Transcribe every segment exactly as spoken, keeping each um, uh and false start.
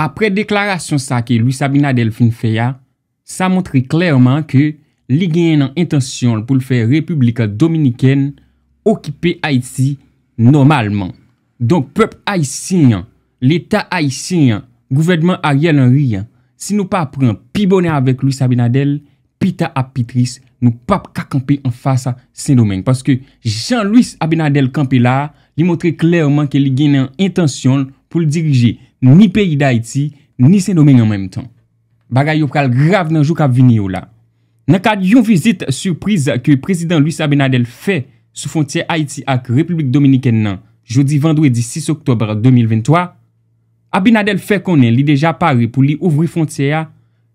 Apre deklarasyon sa ke Luis Abinader fin fè a, sa montre klèman ke li genyen nan entansyon l pou l fè Repiblik Dominikèn okipe Ayiti nòmalman. Donk, pèp ayisyen an, Leta ayisyen an, gouvènman Ariel Henry an, si nou pa pran pi bonè avèk Luis Abinader, pita ap pi tris, nou p ap ka kanpe anfas Sendomeng. Paske jan Luis Abinader kanpe la a, li montre klèman ke li gen nan entansyon l pou l dirije ni peyi Dayiti, ni Sendomeng an menm tan. Bagay yo pral grav nan jou k ap vini yo la. Nan kad yon vizit sipriz ke Prezidan Luis Abinader fè sou fwontyè Ayiti ak Repiblik Dominikèn nan, jodi vandredi sis oktòb de mil venntwa, Abinader fè konnen li deja pare pou li ouvri fwontyè a,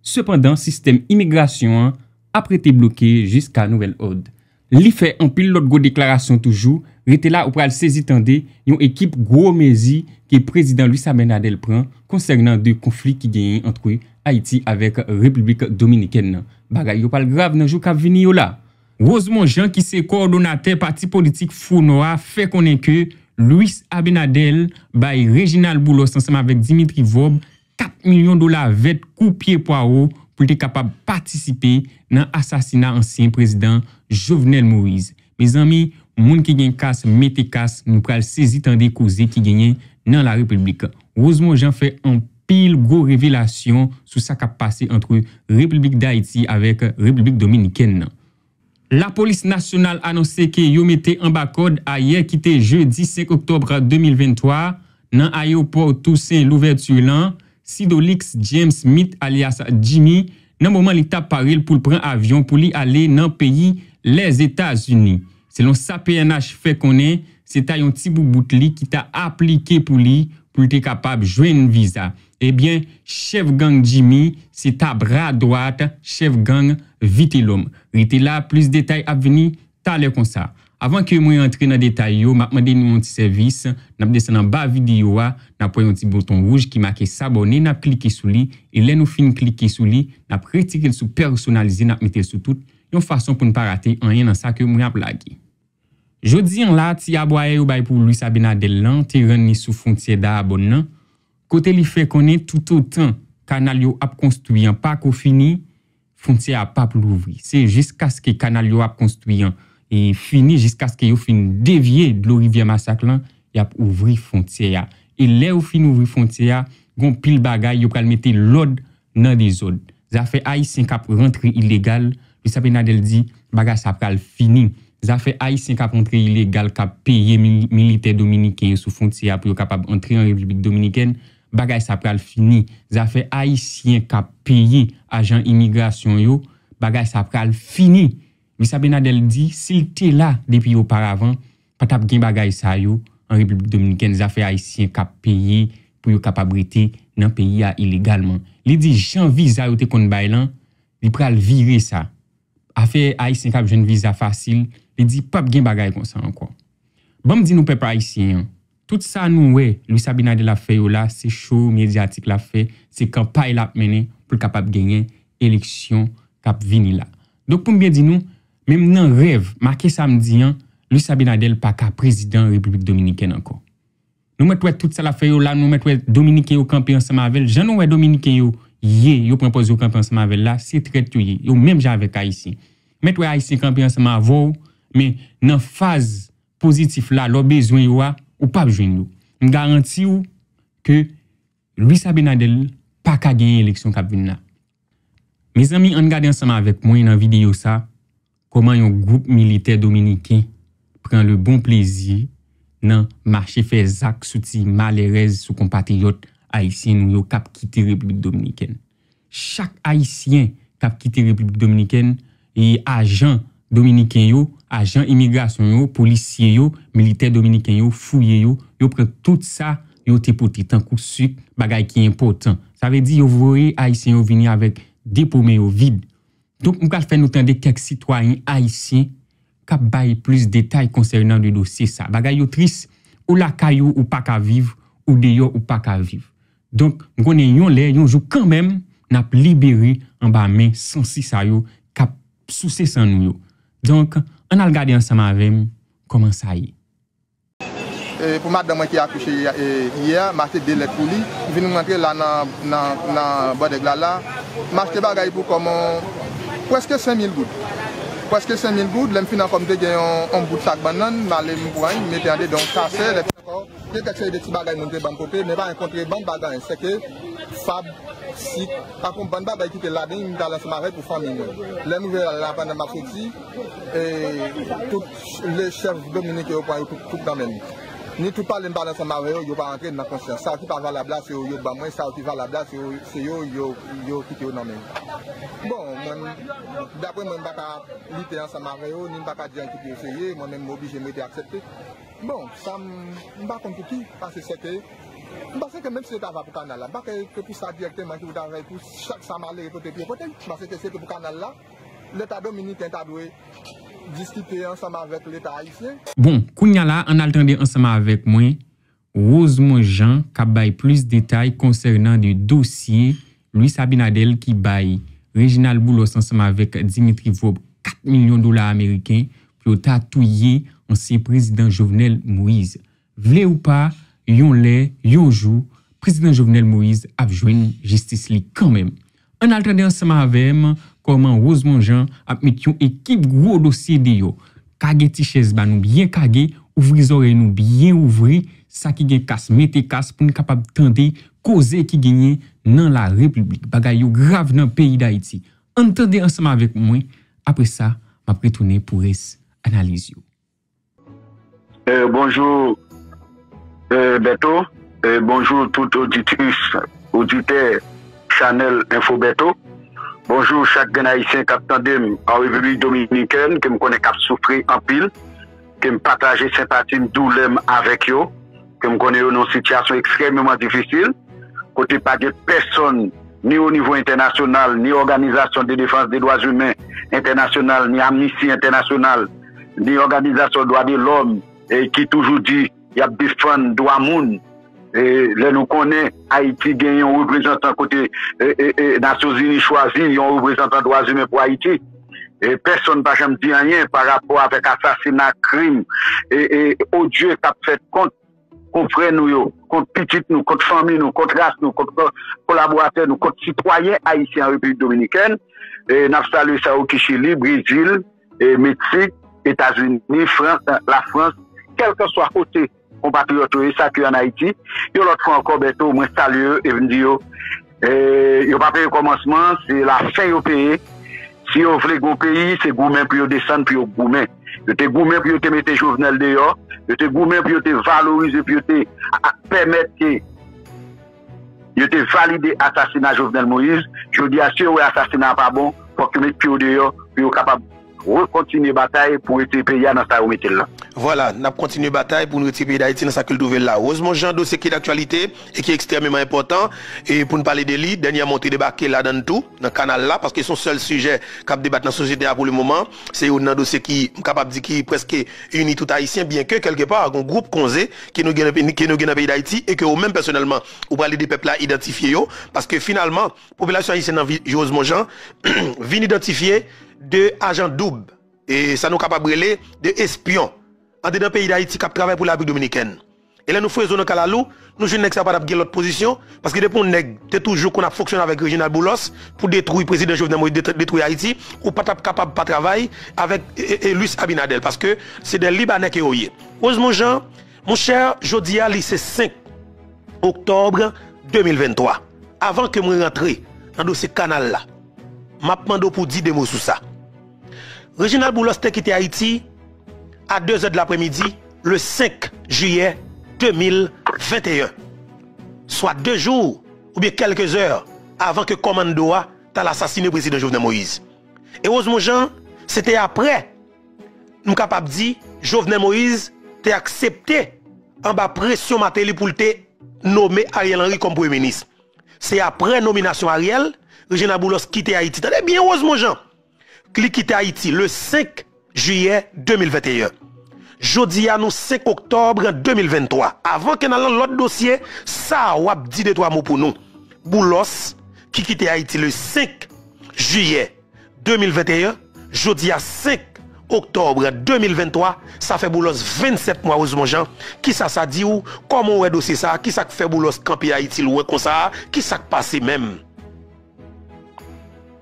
sepandan sistèm imigrasyon an ap rete bloke jiska nouvèl òd. Li fè anpil lòt gwo deklarasyon toujou, rete la ou pral sezi tande yon ekip gwo mezi ke Prezidan Luis Abinader pran konsènan de konfli ki genyen ant Ayiti avèk Repiblik Dominikèn nan. Bagay yo pral grav nan jou k ap vini yo la. Rosemond Jean, ki se kowòdonatè pati politik Fwonò a, fè konnen ke Luis Abinader bay Reginald Boulos ansanm avèk Dimitri Vorbe kat milyon dola vèt kou pye pwawo pou l te kapab patisipe nan asasina ansyen prezidan Jovenel Moïse. Mezanmi, moun ki gen kas, mete kas, nou pral sezi tande koze ki genyen nan Larepiblik. Rosemond Jean fè anpil gwo revelasyon sou sa k ap pase ant Repiblik Dayiti avèk Repiblik Dominikèn nan. Lapolis nasyonal anonse ke yo mete anba kòd ayè ki te jedi senk oktòb de mil venntwa a, nan ayewopò Toussaint Louverture lan, Sidolix James Smith alyas Jimmy, nan moman li t ap pare l pou l pran avyon pou li ale nan peyi Lèzetazini. Selon sa P N H fè konnen, se ta yon ti boubout li ki ta aplike pou li, pou l te kapab jwenn viza. Ebyen, chèf gang Jimmy, se ta bra dwat chèf gang Vitelhomme. Rete la, plis detay ap vini talè konsa. Avan ke mwen antre nan detay yo, m ap mande nou yon ti sèvis. N ap desann anba videyo a, n ap wè yon ti bouton wouj ki make sabòne, n ap klike sou li, e lè nou fin klike sou li, n ap retire l sou pèsonalize, n ap mete l sou tout, yon fason pou n pa rate anyen nan sa ke mwen ap lage. Jodi an la, ti abwayè yo bay pou Luis Abinader lan te rann li sou fwontyè Dahab nan, kote li fè konnen toutotan kanal yo ap konstwi an pa ko fini, fwontyè a p ap louvri. Se jiskaske kanal yo ap konstwi an e fini, jiskaske yo fin devye dlo rivyè Masak lan, y ap ouvri fwontyè a. E lè yo fin ouvri fwontyè a, gon pil bagay yo pral mete lòd nan dezòd. Zafè Ayisyen k ap rantre ilegal, Luis Abinader di bagay sa pral fini. Zafè Ayisyen k ap rantre ilegal, k ap peye mi- militè dominiken yo sou fwontyè a pou yo kapab antre an Repiblik Dominikèn, bagay sa pral fini. Zafè Ayisyen k ap peye ajan imigrasyon yo, bagay sa pral fini. Luis Abinader di si l te la depi oparavan, pa t ap gen bagay sa yo an Repiblik Dominikèn, zafè Ayisyen k ap peye pou yo kapab rete nan peyi a ilegalman. Li di jan viza yo te konn bay lan, li pral vire sa. Afè Ayisyen k ap jwenn viza fasil, li di p ap gen bagay konsa ankò. Ban m di nou pèp ayisyen an, tout sa nou wè Luis Abinader ap fè yo la, se cho medyatik l ap fè, se kanpay l ap mennen pou l kapab genyen eleksyon k ap vini la. Donk pou m byen di nou, menm nan rèv, make sa m di an, Luis Abinader pa ka prezidan Repiblik Dominikèn ankò. Nou mèt wè tout sa l ap fè yo la, nou mèt wè Dominiken yo kanpe ansanm avè l. Jan nou wè Dominiken yo ye, yo pran pòz yo kanpe ansanm avè l la, se trèt yo ye. Yo menm jan avèk Ayisyen. Mèt wè Ayisyen kanpe ansanm avè w, men nan faz pozitif la, lè w bezwen yo a, ou p ap jwenn yo. M garanti w ke Luis Abinader pa ka genyen eleksyon k ap vin la. Mezanmi, ann gade ansanm avèk mwen nan videyo sa, kòman yon gwoup militè dominiken pran le bon plezi nan mache fè zak sou ti malerèz, sou konpatriyòt ayisyen nou yo k ap kite Repiblik Dominikèn. Chak Ayisyen k ap kite Repiblik Dominikèn, e ajan dominiken yo, ajan imigrasyon yo, polisye yo, militè dominiken yo, fouye yo, yo pran tout sa yo te pote, tankou sik, bagay ki enpòtan. Sa vle di yo voye Ayisyen yo vini avèk de po men yo vid. Donk, m pral fè nou tande kèk sitwayen ayisyen k ap bay plis detay konsènan de dosye sa. Bagay yo tris, ou lakay ou, ou pa ka viv, ou deyò, ou pa ka viv. Donk, m konnen yon lè, yon jou kanmenm, n ap libere anba men sansi sa yo k ap souse san nou yo. Donk, ann al gade ansanm avè m kòman sa ye. E pou madanm mwen ki akouche yè, e, yè, m achte de lèt pou li. M vin rantre la nan, nan, nan Bòdèg la, la. M achte bagay pou kòman prèske senk mil goud. Prèske senk mil goud, lè m fin ankò, m te gen yon, yon bout sak bannann, m ale m pran, m mete andedan yon kasè, lè ankò, gen kèk seri de ti bagay moun te ban m pote, men pa yon kontrebann, pa gen anyen. Sèke fab, sik, ak yon bann bagay ki te ladan, m t al ansanm avè l pou fanmi mwen. Lè m rive la, pandan m ap soti, e, tout le chèf dominiken yo pran yo tout, tout nan men m. Ni tout pale m pale ansanm avè yo, yo pa rantre nan konsyans. Sa ki pa valab la, se yo, yo ban mwen, sa ki valab la, se yo, se yo, yo, yo kite yo nan men m. Bon, mwen, daprè mwen, m pa ka lite ansanm avè yo, ni m pa ka di anyen ki pou yo se ye, mwen menm m oblije m rete aksepte. Bon, sa m, m pa konn pou ki, paske sèke, m panse ke menm si yo ta va pou kanal la, m pa kwè ke pou sa dirèkteman ki pou travay pou chak sa malere pote pou yo pote, m panse ke se te pou kanal la, Leta dominiken ta dwe diskite ansanm avèk Leta ayisyen. Bon, kounya la, ann al tande ansanm avèk mwen, Rosemond Jean k ap bay plis detay konsènan de dosye Luis Abinader ki bay Reginald Boulos ansanm avèk Dimitri Vorbe kat milyon dola ameriken pou yo ta touye ansyen prezidan Jovenel Moïse. Vle ou pa, yon lè, yon jou, prezidan Jovenel Moïse ap jwenn jistis li kanmenm. Ann al tande ansanm avè m kòman Rosemond Jean ap met yon ekip gwo dosye deyò. Kage ti chèz ba nou byen kage, ouvri zòrèy nou byen ouvri, sa ki gen kas mete kas pou n kapab tande koze ki genyen nan larepiblik. Bagay yo grav nan peyi Dayiti. Ann tande ansanm avèk mwen, apre sa, m ap retounen pou rès analiz yo. Euh, bonjou, euh, Bèto. Euh, bonjou tout oditris, oditè chanèl Enfo Bèto. Bonjou chak grenn Ayisyen k ap tande m an Repiblik Dominikèn, ke m konnen k ap soufri anpil, ke m pataje senpati m, doulè m avèk yo, ke m konnen yo nan yon sitiyasyon ekstrèmeman difisil, kote pa gen pèsonn, ni o nivo entènasyonal, ni òganizasyon de defans de dwa imen entènasyonal, ni Amnisti Entènasyonal, ni òganizasyon dwa de lòm, e ki toujou di y ap defann dwa moun. E lè nou konnen Ayiti gen yon reprezantan kote e, e, e, Nasyonzini chwazi yon reprezantan dwa imen pou Ayiti. E pèsonn pa janm di anyen pa rapò avèk asasina, krim e, e odye k ap fèt kont konfrè nou yo, kont pitit nou, kont fanmi nou, kont ras nou, kont ko- kolaboratè nou, kont sitwayen ayisyen an Repiblik Dominikèn. E n ap salye sa yo ki Chili, Brezil, e Meksik, Etazini, Frans, Lafrans, kèlkanswa kote konpatriyòt yo ye, sa ki ann Ayiti. Yon lòt fwa ankò, Bèto, mwen salye yo epi m di yo, e, yo pa peye kòmansman, se lafen yo peye. Si yo vle gen yon peyi, se goumen pou yo desann, pou yo goumen. Yo te goumen pou yo te mete Jovenel deyò, yo te goumen pou yo te valorize, pou yo te a- a- pèmèt ke yo te valide asasina Jovenel Moïse. Jodi a, si yo wè asasina a pa bon, fòk yo met pye yo deyò pou yo kapab rekontinye batay pou retire peyi a nan sa yo mete l lan. Vwala, n ap kontinye batay pou n retire peyi Dayiti nan sa ke l twouve l la. Rosemond Jean, dosye ki daktyalite e ki ekstrèmeman enpòtan, e pou n pale de li, dènyèman ou te debake ladan l tou, nan kanal la, paske se yon sèl sijè k ap debat nan sosyete a pou le moman. Se youn nan dosye ki, m kapab di ki prèske ini tout Ayisyen, byen ke kèlkepa, gen yon gwoup konze ke nou gen, ke nou gen nan peyi Dayiti e ke ou menm pèsonèlman, ou prale ede pèp la idantifye yo, paske finalman, popilasyon ayisyèn nan, Rosemond Jean, vin idantifye de ajan doub, e sa nou kapab rele de espyon, andedan peyi Dayiti k ap travay pou Larepiblik Dominikèn. E lè nou fouye zo nan kalalou, nou jwenn nèg sa yo pa t ap gen lòt pozisyon, paske depi yon nèg te toujou konn ap fonksyone avèk Reginald Boulos pou detwi prezidan Jovenel Moïse, detwi Ayiti, ou pa t ap kapab pa travay avèk e, e, e Luis Abinader, paske se de Libanè ke yo ye. Rosemond Jean, monchè, jodi a li se senk oktòb de mil venntwa. Avan ke mwen rantre nan dosye kanal la, m ap mande w pou w di de mo sou sa. Reginald Boulos te kite Ayiti a de zè de lapremidi, le senk jiyè de mil venteyen, swa de jou oubyen kèlke zè avan ke kòmando a t al asasine prezidan Jovenel Moïse. E Rosemond Jean, se te aprè, m kapab di, Jovenel Moïse te aksepte anba presyon Martelly pou l te nome Ariel Henry kòm premye minis. Se aprè nominasyon Ariel, Reginald Boulos kite Ayiti. Tande byen, Rosemond Jean. Li kite Ayiti le senk jiyè de mil venteyen. Jodi a, nou senk oktòb de mil venntwa. Avan ke n al nan lòt dosye, sa a w ap di de twa mo pou nou. Boulos, ki kite Ayiti le senk jiyè de mil venteyen, jodi a senk oktòb de mil venntwa, sa fè Boulos vennsèt mwa Rosemond Jean. Kisa sa di w? Kòman w wè dosye sa a? Kisa k fè Boulos kanpe Ayiti lwen konsa a? Kisa k pase menm?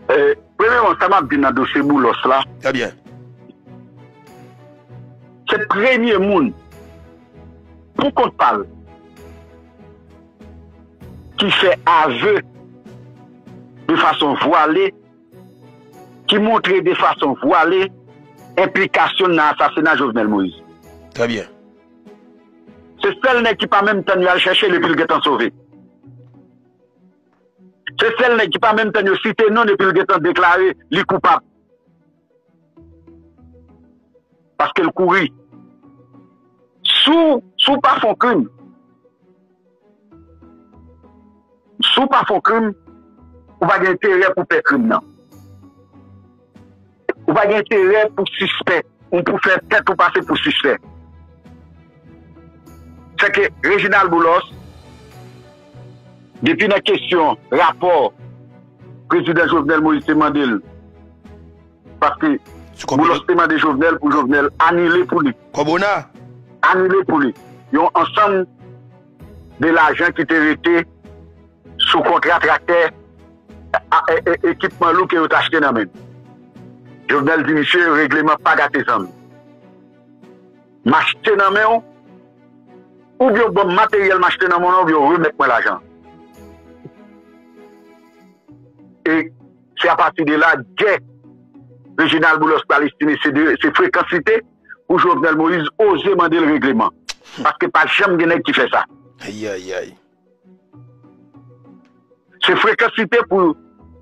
Premyèman, sa m ap di nan dosye Boulos la, Trè byen. Se premye moun pou kont pa l ki fè aveu de fason vwale, ki montre de fason vwale enplikasyon l nan asasina Jovenel Moïse. Trè byen. Se sèl nèg ki pa menm tann yo al chèche l epi l gentan sove. Se sèl nèg ki pa menm tann yo site non l epi l gentan deklare li koupab. Paske l kouri. Si w, si w pa fè yon krim, si w pa fè yon krim, ou pa gen enterè pou pè krim nan. Ou pa gen enterè pou sispè, ou pou fè tèt ou pase pou sispè. Sèke Reginald Boulos, depi nan kesyon rapò Prezidan Jovenel Moïse te mande l, paske Boulos te mande Jovenel pou Jovenel anile pou li. Kòb ona. Anile pou li yon ansanm de lajan ki te rete sou kontra traktè, ekipman lou ke yo t achte nan men l. Jovenel di misye regleman pa gate zanmi. M achte nan men w, oubyen w ban m materyèl m achte nan men w, oubyen w remèt mwen lajan. E se apati de la, gè Reginald Boulos pral estime se de, se frekansite pou Jovenel Moïse oze mande l regleman. Paske pa janm gen nèg ki fè sa. Ayayay. Se frekansite pou,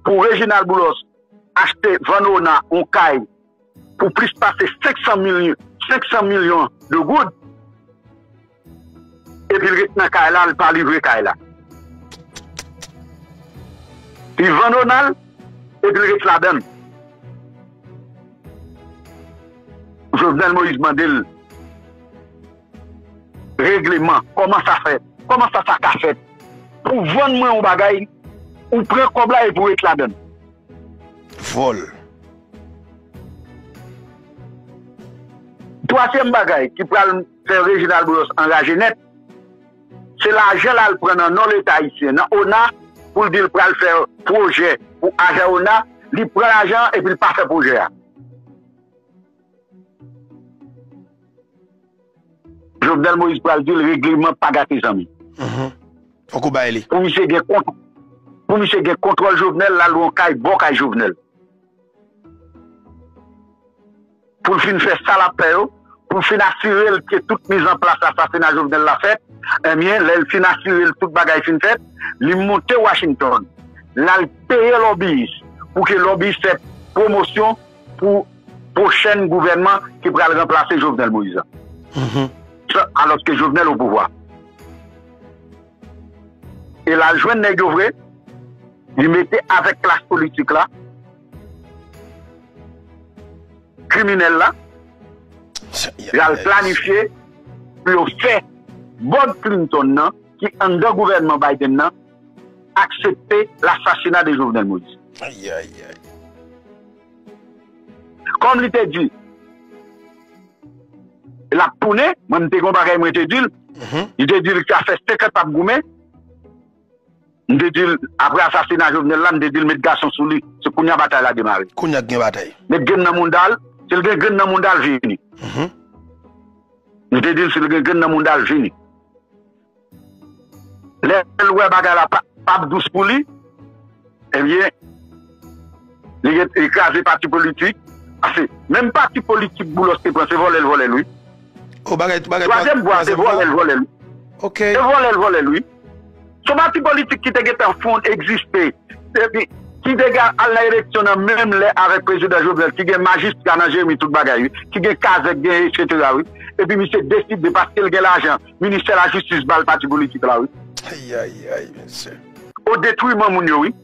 pou Reginald Boulos achte, vann ona yon kay pou plis pase senk san milyon, senk san milyon de goud, epi l ret nan kay la, l pa livre kay la. Li vann ona l, epi l ret ladan l. Jovenel Moïse mande l regleman, kòman sa fèt? Kòman sa sa ka fèt? Pou vann mwen yon bagay, ou pran kòb la epi w ret ladan l. Vòl. Twazyèm bagay ki pral fè Reginald Boulos anraje nèt, se lajan l al pran nan non Leta ayisyen, nan ona, pou l di l pral fè pwojè pou ajan ona, li pran lajan epi l pa fè pwojè a. Jovenel Moïse pral di l regleman pa gate zanmi. Fòk ou bay li. Pou misye gen kont, pou misye gen kontwòl Jovenel, l al yon kay bò kay Jovenel. Pou l fin fè sa l ap fè yo, pou l fin asire l ke tout mizanplas asasina Jovenel la fèt, ebyen, lè l fin asire l tout bagay fin fèt, li monte Washington. L al peye lòbiyis pou ke lòbiyis fè pwomosyon pou pwochèn gouvènman ki pral ranplase Jovenel Moïse la. Sa, alòske Jovenel o pouvwa. E l al jwenn nèg yo vre, li mete avèk klas politik la, kriminèl la, y al planifye pou yo fè Bob Clinton nan, ki anndan gouvènman Biden nan, aksepte lasasina de Jovenel Moïse. Ayayay. Kòm li te di, l ap tounen, mwen m te gen yon bagay mwen te di l, li te di l sa fè senkant ap goumen, m te di l, apre asasina Jovenel la, m te di l met gason sou li, se kounye a batay la demare. Kounye a gen batay. Met grenn nan mounda l, si l gen grenn nan mounda l vini. M te di l si l gen grenn nan mounda l vini. Lè l wè bagay la pa, p ap dous pou li, ebyen, li, li kraze pati politik. Paske menm pati politik Boulos te pran, se vòlè l vòlè l, wi. O bagay, bagay. Twazyèm vwa, se vòlè l vòlè l, wi. Ok. Se vòlè l vòlè l, wi. Se yon pati politik ki te gentan fonde, egziste. Epi, ki te gen al nan eleksyon nan menm lè avèk prezidan Jovenel, ki gen majistra nan Jeremi, tout bagay, wi. Ki gen kazèk, gen etsetera, wi. Epi misye deside, paske l gen lajan, ministè lajistis ba l pati politik la, wi. Ayayay, mesye. O detriman moun yo, wi.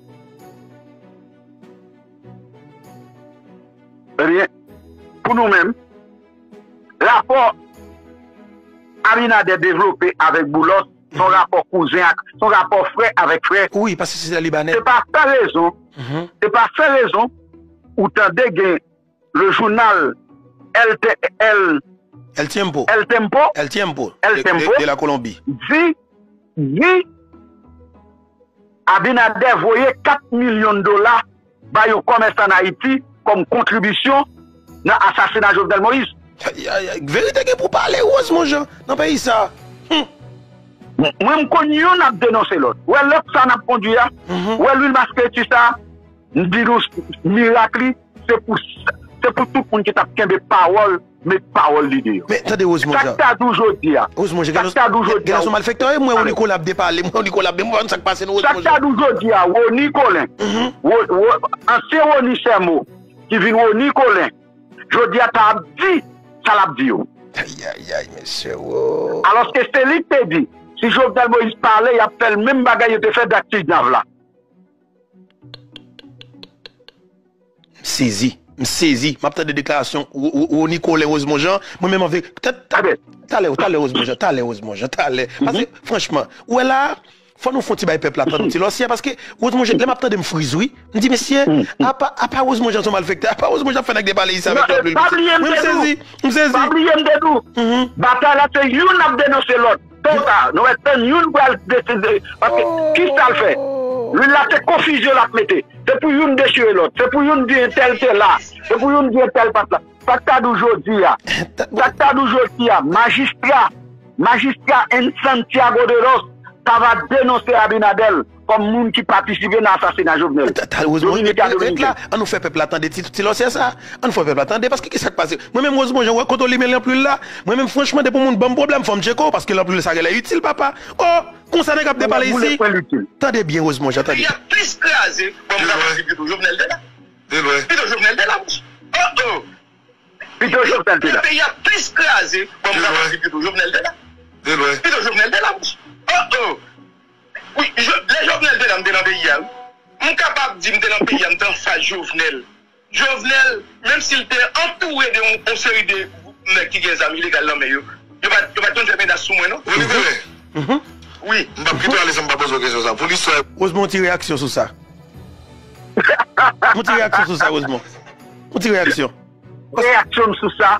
Ebyen, pou nou menm, rapò Abinader devlope avèk Boulos, se yon rapò kouzen ak, se yon rapò frè avèk frè. Wi, paske se Libanè. Se pa san rezon, se pa san rezon ou tande gen le jounal El, Te- El, El Tiempo. El Tempo, El Tiempo. El De, Tempo. De, de la Colombie. Di, di Abinader voye kat milyon dola bay yon kòmèsan ann Ayiti kòm kontribisyon nan asasina Jovenel Moïse. Ay, ay, ay. Verite gen pou pale, Rosemond Jean, nan peyi sa. Hum. Mwen, m konn youn ap denonse lòt. Wè lòt sa n ap kondui a, wè lwil maske ti sa, m di nou mirak li, se pou, se pou tout moun ki t ap kenbe pawòl, met pawòl li deyò. Men tande Rosemond Jean. Sa k ta di w jodi a? Rosemond Jean, sa k ta di w jodi a? Gen sou malfèktè, wi, mwen, Rony Colin ap depale, mwen, Rony Colin ap de, mwen, sa k pase nou, Rosemond Jean. Sa k ta di w jodi a, Rony Colin, Wo- Wo- ansyen Rony Sèmo, ki vin Rony Colin, jodi a ta ap di sa l ap di yo. Ay, ay, ay, mesye, wo. Alòske se li k te di, si Jovenel Moïse pale, y ap fè l menm bagay yo te fè Dak Ti Dyav la. M sezi, m sezi. M ap tande deklarasyon Wo- Wo- Rony Colin, Rosemond Jean. Mwen menm anvi, ta- ta- talè, talè, Rosemond Jean, talè, Rosemond Jean, talè. Paske, franchman, ou wè la, fò nou fè yon ti bay pèp la tann yon ti lòsyè, paske Rosemond Jean, lè m ap tande m friz, wi. M di, mesye, apa, apa Rosemond Jean se yon malfektè, apa Rosemond Jean ap fè nèg depale isi avèk lòt lwil. Pa bliye m te di w. M sezi, m sezi. Pa bliye m te di w. Batay la se youn ap denonse lòt. Tò ta, nou wè tann youn pral deside. Paske, ki sa l fè? Lwil la se konfizyon l ap mete. Se pou youn dechire lòt. Se pou youn di entèl te la. Se pou youn di entèl pa t la. Sa k ta di w jodi a? Sa k ta di w jodi a? Majistra, majistra en Santiago de los ta va denonse Abinader kòm moun ki patisipe nan asasina Jovenel. Dominika Dominikèn. An nou fè pèp la tande ti, ti lòsyè sa. An nou fè pèp la tande, paske ki sa k pase? Mwen menm, Rosemond Jean, wè kote w limen lanpwil la. Mwen menm, franchman, depi yon moun ban m pwoblèm, fò m tcheke w, paske lanpwil sa genlè itil, papa. Oh, konsa nèg ap depale isi. Tande byen, Rosemond Jean, tande. Peyi a plis kraze, bon, m ka pase pito Jovenel te la. Pito Jovenel te la, monchè. Oh, oh. Pito Jovenel te la. Peyi a plis kraze, bon, m ka pase pito Jovenel te la. Pito Jovenel te la, monchè. Oh, oh. Wi, lè Jovenel te la, m te nan peyi a, wi. M kapab di m te nan peyi a, m te anfas Jovenel. Jovenel, menm si l te antoure de yon, yon seri de gwoup nèg ki gen zam ilegal nan men yo, yo pa t, yo pa t konn fè menas sou mwen, non. Rony Colin. Wi. M p ap kite w ale san m pa poze w kesyon sa. Pou listwa. Rosemond, yon ti reyaksyon sou sa. Yon ti reyaksyon sou sa, Rosemond. Yon ti reyaksyon. Reyaksyon m sou sa,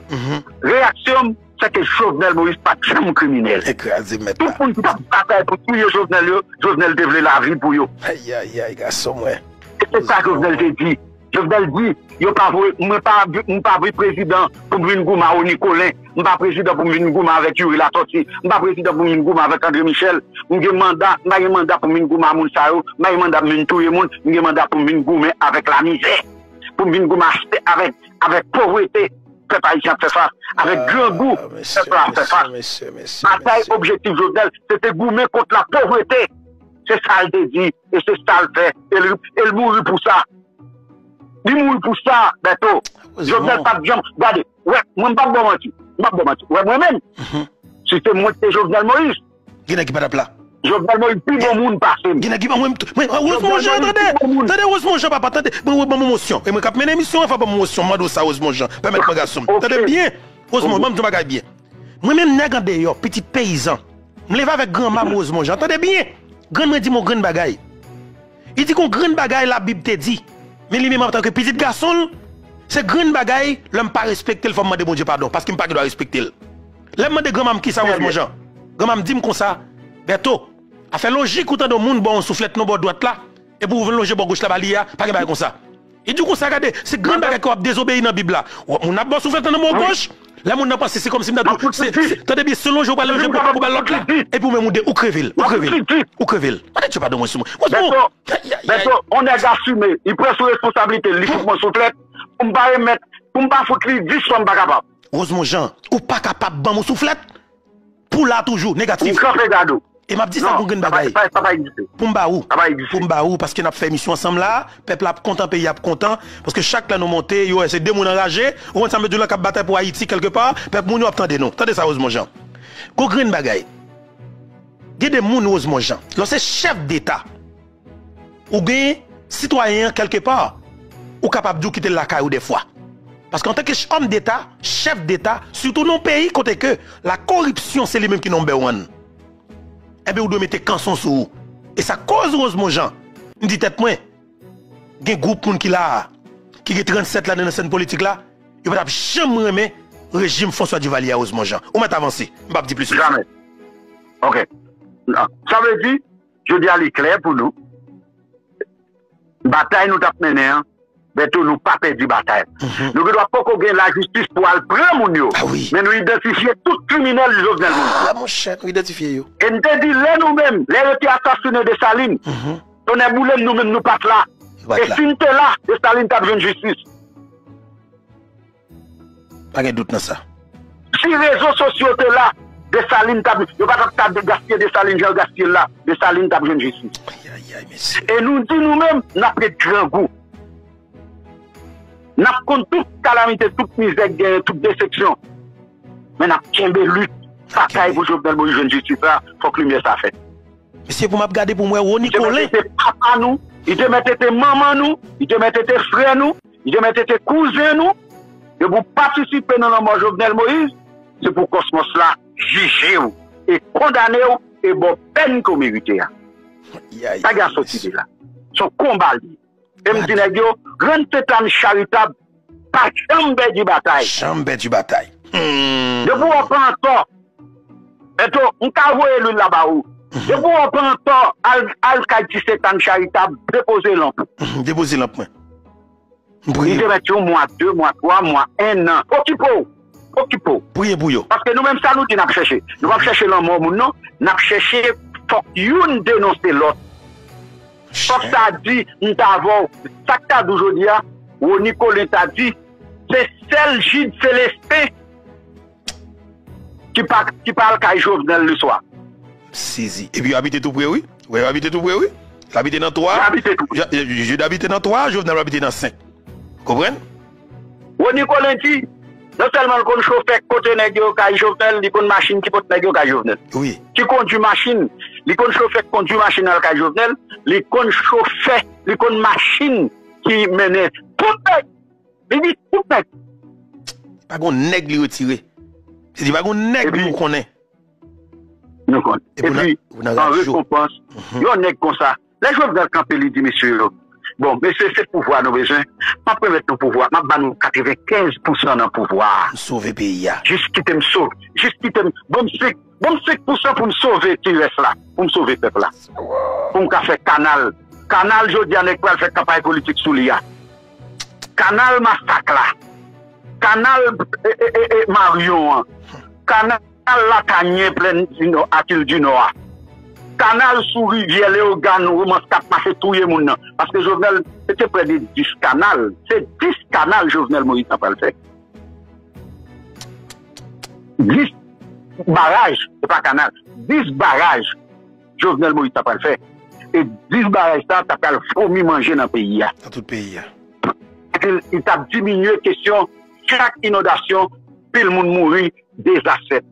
reyaksyon m, se ke Jovenel Moïse pa t janm kriminèl. Ekraze mèt la. Tout moun ki t ap batay pou touye Jovenel yo, Jovenel te vle lavi pou yo. Ay, ay, ay, gason mwen. E se sa Jovenel te di. Jovenel di, yo pa vre, mwen pa, m pa vre prezidan pou m vin goumen a Rony Colin. M pa prezidan pou m vin goumen avèk Youri Latortue. M pa prezidan pou m vin goumen avèk André Michel. M gen manda, m pa gen manda pou m vin goumen a moun sa yo. M pa gen manda pou m vin touye moun. M gen manda pou m vin goumen avèk lamizè. Pou m vin goumen aste avèk, avèk povrete. Pèp ayisyen ap fè fas. Avèk grangou, pèp la ap fè fas. Batay objektif Jovenel, se te goumen kont lapovrete. Se sa l te di, e se sa l fè. E l, e l mouri pou sa. Li mouri pou sa, Bèto. Jovenel pa t janm, gade, wè, mwen m p ap ba w manti. M p ap ba w manti. Wè, mwen menm, si se mwen ki te Jovenel Moïse, gen nèg ki pa t ap la. Jovenel Moïse pi bon moun pase m. Gen nèg ki pa, mwen, mwen, Rosemond Jean, tande, tande, Rosemond Jean, papa, tande. Mwen, mwen, ban m yon mosyon. E mwen k ap mennen emisyon an, fò ban m yon mosyon. M mande w sa, Rosemond Jean. Pèmèt mwen, gason m. Tande byen. Rosemond, ban m di yon bagay byen. Mwen menm nèg andeyò, pitit peyizan. M leve avèk granma m, Rosemond Jean. Tande byen. Grann mwen di m yon grenn bagay. Li di gon grenn bagay Labib te di. Men li menm antanke pitit gason l, se grenn bagay, lè m pa respekte l, fò m mande Bondye padon, paske m pa gen dwa respekte l. Lè m mande granma m kisa, Rosemond Jean, granma m di m konsa, Bèto, afè lojik ou tande yon moun ba w yon souflèt nan bò dwat la, epi w vin lonje bò goch la ba li a, pa gen bagay konsa. Li di w konsa, gade, se grenn bagay ke w ap dezobeyi nan Bib la. W ap moun ap ba w souflèt nan bò goch, lè moun nan panse se kòmsi m ta di w, se, se, tande byen, se lonje w pral lonje pou, pou ba l lòt la, epi w menm ou de, ou kreve l, ou kreve l, ou kreve l. Mande Dye padon mwen sou mwen. Bèto, Bèto, on nèg asime, li pran sou responsablite l, li fout mwen souflèt, pou m pa remèt, pou m pa fout li dis fwa m pa kapab. Rosemond Jean, ou pa kapab ban m yon souflèt pou w la toujou, negatif. M kanpe gade w. E m ap di sa pou grenn bagay. Pou m ba ou. Pou m ba ou, paske n ap fè emisyon ansanm la, pèp la ap kontan, peyi a ap kontan, paske chak lè nou monte, yo wè se de moun anraje, ou konn sa m vle di w la, k ap batay pou Ayiti kèlkepa, pèp moun yo ap tande nou. Tande sa, Rosemond Jean. Gon grenn bagay. Gen de moun, Rosemond Jean, lè w se chèf deta, ou gen sitwayen an kèlkepa, ou kapab di w kite l lakay ou dèfwa. Paske antanke ch-, òm deta, chèf deta, sitou nan yon peyi kote ke lakoripsyon se li menm ki number one, enben ou dwe mete kanson sou ou. E sa k koz Rosemond Jean, m di tèt mwen, gen gwoup moun ki la a, ki gen trannsèt lane nan sèn politik la, Yo pa t ap janm renmen rejim François Duvalier a Rosemond Jean. Ou mèt avanse. M p ap di plis ke sa. Jamè. Ok. Non. Sa vle di, jodi a li klè pou nou. Batay nou t ap mennen an, bento nou pa pèdi batay. Nou gen dwa poko gen lajistis pou al pran moun yo. Men nou idantifye tout kriminèl Jovenel Moïse. Ah, monchè, nou idantifye yo. E n te di lè nou menm, lè yo te asasinen Desalin, tonnè boule m, nou menm nou pa t la. E si n te la, Desalin t ap jwenn jistis. Pa gen dout nan sa. Si rezo sosyo te la, Desalin t ap, yo pa t ap ka gaspiye Desalin jan yo gaspiye l la, Desalin t ap jwenn jistis. Ayayay, mesye. E nou di nou menm, n ap ret grangou. N ap konn tout kalamite, tout mizè k genyen, tout desepsyon. Men n ap kenbe lit, batay pou Jovenel Moïse jwenn jistis la, fòk limyè sa fèt. Mesye, pou m ap gade pou m wè Rony Colin. Li te mèt ete papa nou, li te mèt ete manman nou, li te mèt ete frè nou, li te mèt ete kouzen nou. Depi w patisipe nan lanmò Jovenel Moïse, se pou kòsmòs la jije w e kondane w e ba w pèn ke w merite a. Sa gen a soti de la. Se yon konba l ye. E m di nèg yo, Grand Sainte Anne Charitable pa janm pèdi batay. Janm pèdi batay. Depi w pran tò, Bento, m ka voye lwil la ba ou. Depi w pran tò, al, al kay Ti Sainte Anne Charitable, depoze lanp ou. Depoze lanp mwen. M priye. Li te mèt yon mwa, de mwa, twa mwa, en an. Okipe w. Okipe w. Priye pou yo. Paske nou menm sa nou di n ap chèche. Nou p ap chèche lanmò moun non. N ap chèche fòk youn denonse lòt. Fòk sa di, m t avè w. Sa k ta di w jodi a, Rony Colin ta di, se sèl Jid Celestin ki pa, ki pa al kay Jovenel le swa. Sezi. Epi yo abite tou pre, wi. Wi, yo abite tou pre, wi. L abite nan twa. Yo abite tou pre. Jid abite nan twa, Jovenel abite nan senk. Konprann? Rony Colin di, non sèlman l konn chofè k pote nèg yo kay Jovenel, li konn machin ki pote nèg yo kay Jovenel. Wi. Ki kondui machin, li konn chofè k kondui machin al kay Jovenel, li konn chofè, li konn machin ki mennen tout nèg. Li di tout nèg. Pa gon nèg li retire. Se di pa gon nèg nou konnen. Nou konn. Epi, an rekonpans, yon nèg konsa, lè Jovenel kanpe, li di mesye yo, bon, mesye, se pouvwa nou bezwen, m ap remèt nou pouvwa, m ap ba nou katrevenkenz pousan nan pouvwa a. M sove peyi a. Jis kite m sove, jis kite m, ban m senk, ban m senk pousan pou m sove ti rès la, pou m sove pèp la. Pou m ka fè kanal. Kanal jodi a, nèg pral fè kanpay politik sou li a. Kanal Masak la. Kanal, e, e, e, e, Maryon an. Kanal Latanyen Plèn di Nò, Akil di Nò a. Kanal sou rivyè Leyogàn, Womans k ap mache touye moun nan. Paske Jovenel, se te prè de dis kanal. Se dis kanal Jovenel Moïse nan pral fè. Dis baraj, se pa kanal. Dis baraj Jovenel Moïse ta pral fè. E dis baraj sa, ta pral fomi manje nan peyi a. Nan tout peyi a. Li, li t ap diminye kesyon chak inondasyon, pil moun mouri, dezas fèt.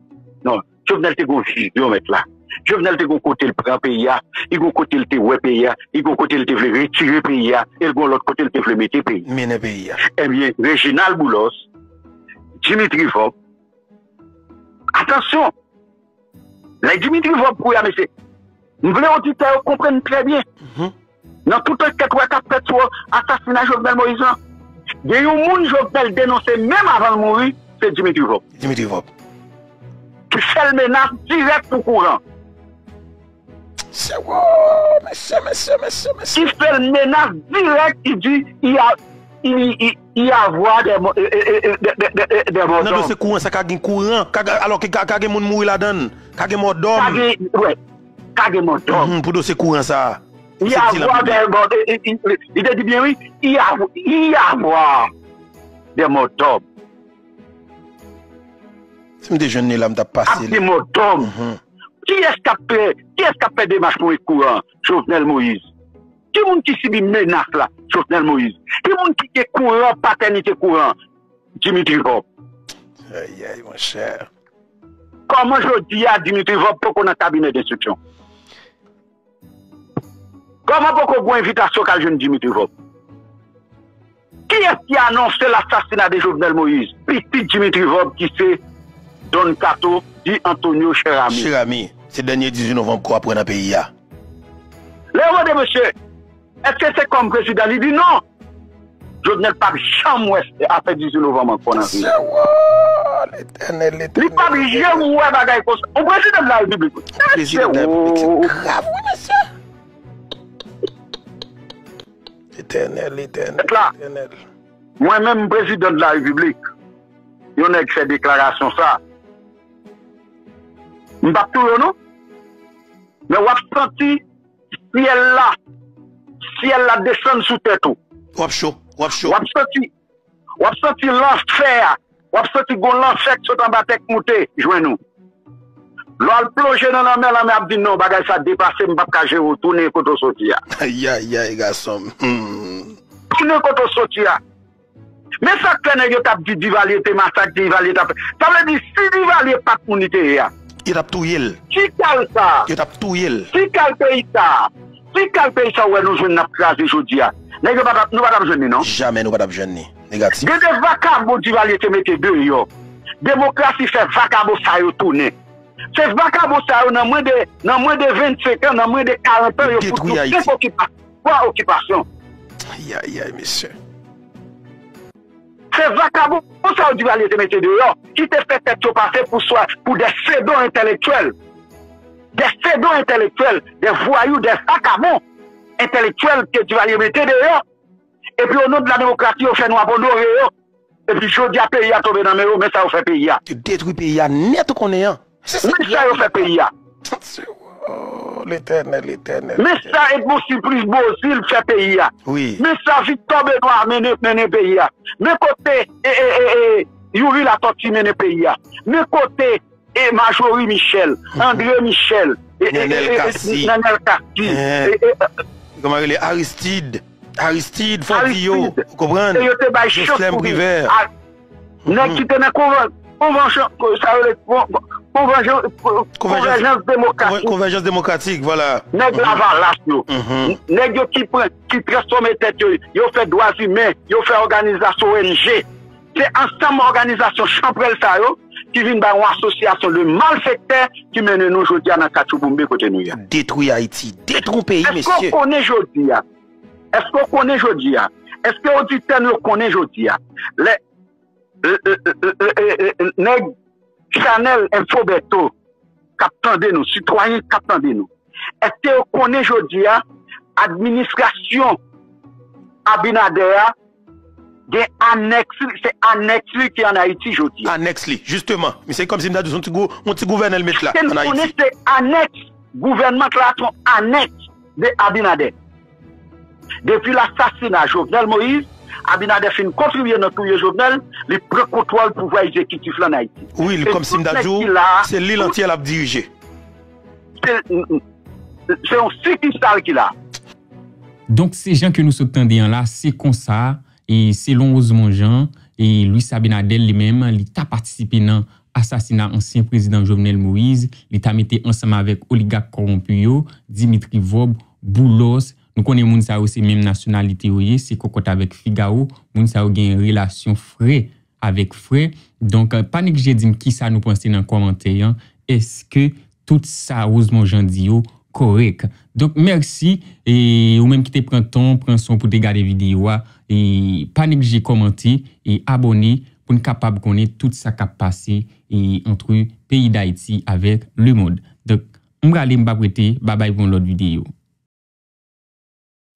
Non, Jovenel te gon vizyon, mèt la. Jovenel te gon kote l pran peyi a, li gon kote l te wè peyi a, li gon kote l te vle retire peyi a, e l gon lòt kote l te vle mete peyi a. Mennen peyi a. Ebyen, Reginald Boulos, Dimitri Vorbe, atansyon! Lè Dimitri Vorbe kouri a, mesye, m vle oditè yo konprann trè byen. Nan tout ankèt ou wè k ap fèt sou asasina Jovenel Moïse lan, gen yon moun Jovenel denonse menm avan l mouri, se Dimitri Vorbe. Dimitri Vorbe. Ki fè l menas dirèk pou kouran. Se wo, mesye, mesye, mesye, mesye. Ki fè l menas dirèk, li di, il y a, il, il, il y avoir des mo-, e, e, e, de, de, de, de mò dòm. Nan dosye kouran sa ka gen kouran, ka, alò ke ka, ka gen moun mouri ladan l, ka gen mò dòm. Ka gen, wè, ka gen mò dòm. Mhm, pou dosye kouran sa. Il y avoir des mò, e, e, e, li te di byen wi, il y a, il y avoir des mò dòm. Si m te jwenn li la, m t ap pase li. Ap gen mò dòm. Mhm. Kiyès k ap fè, kiyès k ap fè demach pou met kouran? Jovenel Moïse. Ki moun ki sibi menas la? Jovenel Moïse. Ki moun ki gen kouran, patènite kouran? Dimitri Vorbe. Ayayay, monchè. Kòman jodi a Dimitri Vorbe poko nan kabinè denstriksyon? Kòman poko gon envitasyon k al jwenn Dimitri Vorbe? Kiyès ki anonse lasasina de Jovenel Moïse? Pitit Dimitri Vorbe ki se Don Kato, di Antonio Cherami. Cherami, se dènye dizuit novanm ke w ap wè nan peyi a. Lè yo mande mesye, èske se kòm prezidan? Li di non. Jovenel p ap janm wè afè dizuit novanm ankò nan vi l. Li p ap janm wè bagay konsa. Yon prezidan de la repiblik. Prezidan de la repiblik, se grav, wi, mesye. Etènèl, etènèl, etènèl. Mwen menm, prezidan de la repiblik, yon nèg fè deklarasyon sa, m p ap touye w non. Men w ap santi syèl la, syèl la desann sou tèt ou. W ap cho, w ap cho. W ap santi, w ap santi lanfè a, w ap santi gon lanfè k sot anba tèt moute jwenn ou. Lè w al plonje nan lanmè, lanmè ap di non, bagay sa depase m, m p ap ka jere w, tounen kote w soti a. Ayayay, gason m. Hmm. Tounen kote w soti a. Men sa k fè nèg yo t ap di Divalye te masak, Divalye t ap. Sa vle di, si Divalye pa t moun li te ye a, yo t ap touye l. Ti kal sa a. Yo t ap touye l. Ti kal peyi sa a. Ti kal peyi sa a, ou wè nou jwenn n ap kraze jodi a. Nèg yo pa t ap, nou pa t ap jwenn li non. Jamè nou pa t ap jwenn li. Negatif. Gen de vakabon Divalye te mete deyò. Demokrasi fè vakabon sa yo tounen. Se vakabon sa yo nan mwen de, nan mwen de vennsenk an, nan mwen de karant an, yo fout nou senk okipa-, twa okipasyon. Ayayay, mesye. Se vakabon sa yo Divalye te mete deyò, ki te fè tèt yo pase pou swa, pou de fedo entèlektyèl. De fedo entèlektyèl, de vwayou, de vakabon entèlektyèl ke Divalye mete deyò. Epi, o non de la demokrasi, yo fè nou ap onore yo. Epi, jodi a, peyi a tonbe nan men yo, men sa yo fè peyi a. Yo detwi peyi a nèt, ou konnen an. Se sa ki grav. Men sa yo fè peyi a. Oh, Letènèl, Letènèl, Letènèl. Men sa Edmond Supplice Beauzile fè peyi a. Wi. Men sa Victor Benoît mennen, mennen peyi a. Men kote, e, e, e, e, Youri Latortue mennen peyi a. Men kote, e, Marjorie Michel, André Michel, e, e, Nenel Cassy. Nenel Cassy, e, e, kòman rele? Aristide. Aristide, Fondillo, ou konprann? E yo te bay chans Jocelyn pou Privert. Nèg ki te nan konvan-, konvansyon, sa yo rele kon-, konvansyon, konvèjans demokratik. Konvèjans demokratik, vwala. Nèg Lavalas yo. Nèg yo ki pran, ki transfòme tèt yo, yo fè dwa imen, yo fè òganizasyon O N G. Se ansanm òganizasyon chanpwèl sa yo ki vin bay yon asosyasyon de malfektè ki mennen nou jodi a nan katchouboumbe kote nou ye a. Detwi Ayiti, detwi yon peyi, mesye. Èske w konnen jodi a? Èske w konnen jodi a? Èske oditè nou yo konnen jodi a? Lè, lè, lè, lè, lè, lè, lè, nèg Chanèl Info Bèto k ap tande nou, sitwayen k ap tande nou, èske yo konnen jodi a, administrasyon Abinader a gen anèks li, se anèks li ki ann Ayiti jodi a. Anèks li, jisteman. Men se kòmsi m ta di w se yon ti gou-, yon ti gouvènè l met la, ann Ayiti. Èske n konnen se anèks gouvènman k la, se yon anèks de Abinader? Depi lasasina Jovenel Moïse, Abinader fin kontribye nan touye Jovenel, li pran kontwòl pouvwa egzekitif la ann Ayiti. Wi, li kòmsi m ta di w, se li l antye l ap dirije. Se, se yon sikisal ki la. Donk, se jan ke nou sot tande an la, se konsa, e selon Rosemond Jean, e Luis Abinader li menm, li ta patisipe nan asasina ansyen prezidan Jovenel Moïse, li ta mete ansanm avèk oligak kòwonpi yo, Dimitri Vorbe, Boulos. Nou konnen moun sa yo se menm nasyonalite yo ye, se kòkòt avèk Figaro, moun sa yo gen relasyon frè avèk frè. Donk, pa neglije di m kisa nou panse nan kòmantè an. Èske tout sa Rosemond Jean di yo kòrèk? Donk, mèsi, e ou menm ki te pran tan, pran son pou te gade videyo a. E pa neglije kòmante e abòne pou n kapab konnen tout sa k ap pase e antre peyi Dayiti avèk lemonn. Donk, m prale, m p ap rete. Babay pou yon lòt videyo.